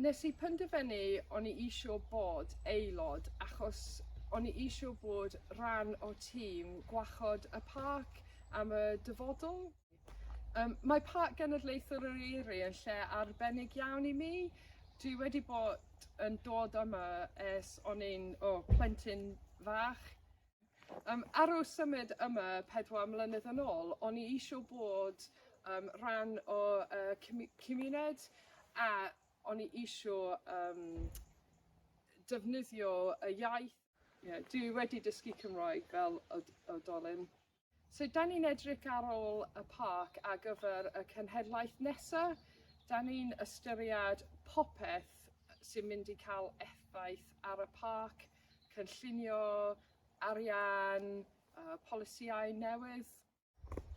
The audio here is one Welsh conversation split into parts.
Nes i penderfynu o'n i isio bod aelod achos o'n i isio bod rhan o tîm gwarchod y parc am y dyfodol. Mae Parc Genedlaethol Eryri yn lle arbennig iawn i mi. Dwi wedi bod yn dod yma ers o'n i'n plentyn fach. Ar ôl symud yma 4 mlynedd yn ôl, o'n i eisiau bod rhan o cymuned a o'n i eisiau defnyddio y iaith. Yeah, dwi wedi dysgu Cymraeg fel oedolyn. So, da ni'n edrych ar ôl y parc ar gyfer y cenhedlaeth nesaf. Da ni'n ystyried popeth sy'n mynd i cael effaith ar y parc, cynllunio, arian, polisïau newydd.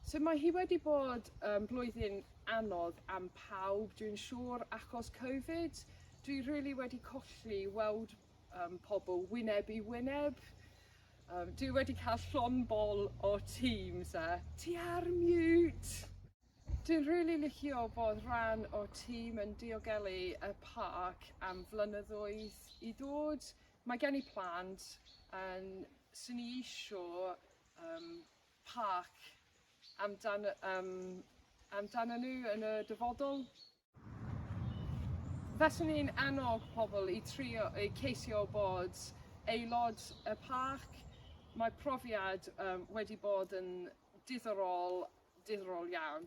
So mae hi wedi bod blwyddyn anodd am pawb, dwi'n siŵr, achos Covid. Dwi really wedi colli weld pobl wyneb i wyneb. Dwi wedi cael llond bol o Teams a ti ar mute! Dwi'n really licio bod rhan o tîm yn diogelu y parc am flynyddoedd i ddod. Mae gen i plant yn sy'n i isio parc amdan nhw yn y dyfodol. Faswn i'n annog pobl i trio, i ceisio bod aelod y parc. Mae profiad wedi bod yn diddorol, diddorol iawn.